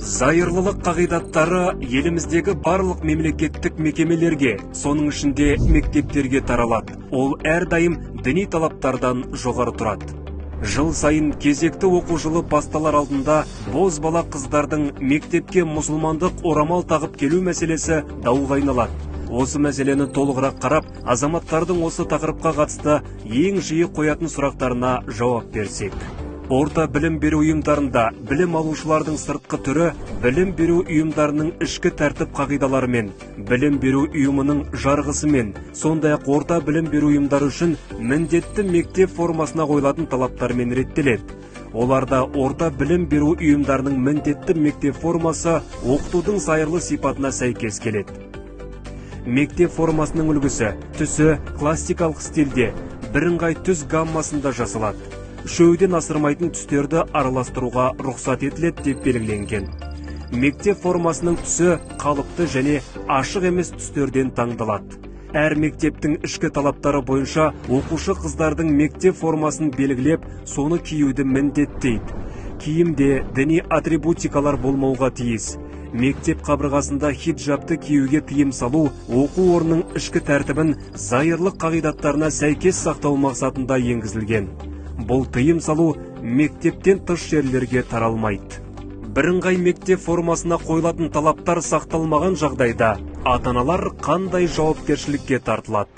Зайырлылық қағидаттары еліміздегі барлық мемлекеттік мекемелерге, соның ішінде мектептерге таралады. Ол әрдайым діни талаптардан жоғары тұрады. Жыл сайын кезекті оқу жылы басталар алдында бозбала қыздардың мектепке мұсылмандық орамал тағып келу мәселесі дауға айналады. Осы мәселені толығырақ қарап, азаматтардың осы тақырыпқа қатысты ең жиі қоятын сұрақтарына жауап берсек. Орта білім беру ұйымдарында білім алушылардың сыртқы түрі білім беру ұйымдарының ішкі тәртіп қағидаларымен, білім беру ұйымының жарғысымен, сондай-ақ орта білім беру ұйымдары үшін міндетті мектеп формасына қойылатын талаптармен реттеледі. Оларда орта білім беру ұйымдарының міндетті мектеп формасы оқытудың зайырлы сипатына сәйкес келеді. Мектеп формасының үлгісі, түсі классикалық стильде, бірыңғай түс гаммасында жасалады. Үшеуден асырмайтын түстерді араластыруға рұқсат етіледі деп белгіленген. Мектеп формасының түсі қалыпты және ашық емес түстерден таңдалады. Әр мектептің ішкі талаптары бойынша оқушы қыздардың мектеп формасын белгілеп, соны киюді міндеттейді. Киімде діни атрибутикалар болмауға тиіс. Мектеп қабырғасында хиджабты киюге тыйым салу оқу орнының ішкі тәртібін зайырлық қағидаттарына сәйкес сақтау мақсатында енгізілген. Бұл тыйым салу мектептен тыс жерлерге таралмайды. Бірыңғай мектеп формасына қойылатын талаптар сақталмаған жағдайда ата-аналар қандай жауапкершілікке тартылады?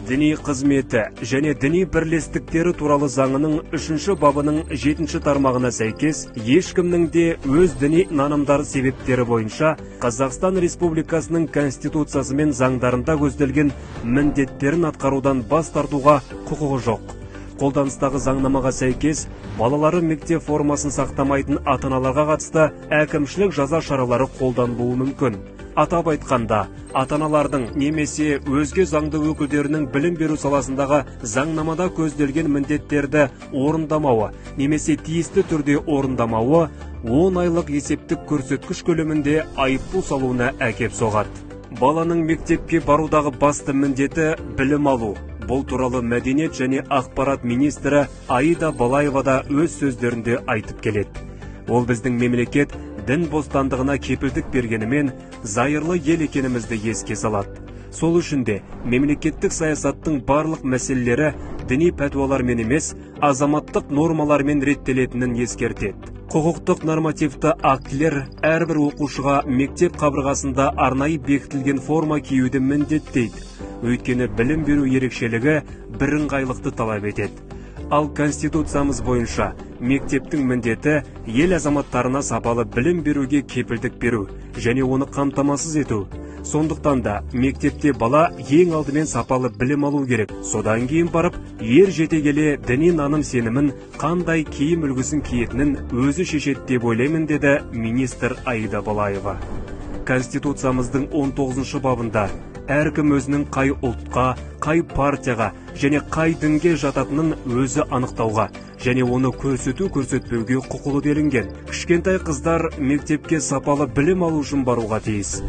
Діни қызметі және діни бірлестіктері туралы заңының 3 бабының 7 тармағына сәйкес, ешкімнің де өз діни нанымдары себептері бойынша Қазақстан Республикасының Конституциясы мен заңдарында көзделген міндеттерін атқарудан бас тартуға құқығы жоқ. Қолданыстағы заңнамаға сәйкес, балалары мектеп формасын сақтамайтын ата-аналарға қатысты әкімшілік жаза шаралары қолданылуы мүмкін. Атап айтқанда, ата-аналардың немесе өзге заңды өкілдерінің білім беру саласындағы заңнамада көзделген міндеттерді орындамауы немесе тиісті түрде орындамауы 10 айлық есептік көрсеткіш көлемінде айыппұл салуына әкеп соғады. Баланың мектепке барудағы басты міндеті білім алу. Бұл туралы мәдениет және ақпарат министрі Аида Балаева да өз сөздерінде айтып келеді. Ол біздің мемлекет дін бостандығына кепілдік бергенімен, зайырлы ел екенімізді еске салады. Сол үшін де мемлекеттік саясаттың барлық мәселелері діни пәтуалармен емес, азаматтық нормалармен реттелетінін ескертеді. Құқықтық нормативті актілер әрбір оқушыға мектеп қабырғасында арнайы бекітілген форма киюді міндеттейді. Өйткені білім беру ерекшелігі бірыңғайлықты талап етеді. Ал Конституциямыз бойынша мектептің міндеті ел азаматтарына сапалы білім беруге кепілдік беру және оны қамтамасыз ету. Сондықтан да мектепте бала ең алдымен сапалы білім алу керек. Содан кейін барып, ер жете келе діни наным сенімін, қандай киім үлгісін киетінін өзі шешеді деп ойлаймын, деді министр Аида Балаева. Конституциямыздың 19 бабында әркім өзінің қай ұлтқа, қай партияға және қай дінге жататынын өзі анықтауға және оны көрсету көрсетпеуге құқылы делінген. Кішкентай қыздар мектепке сапалы білім алу үшін баруға тиіс.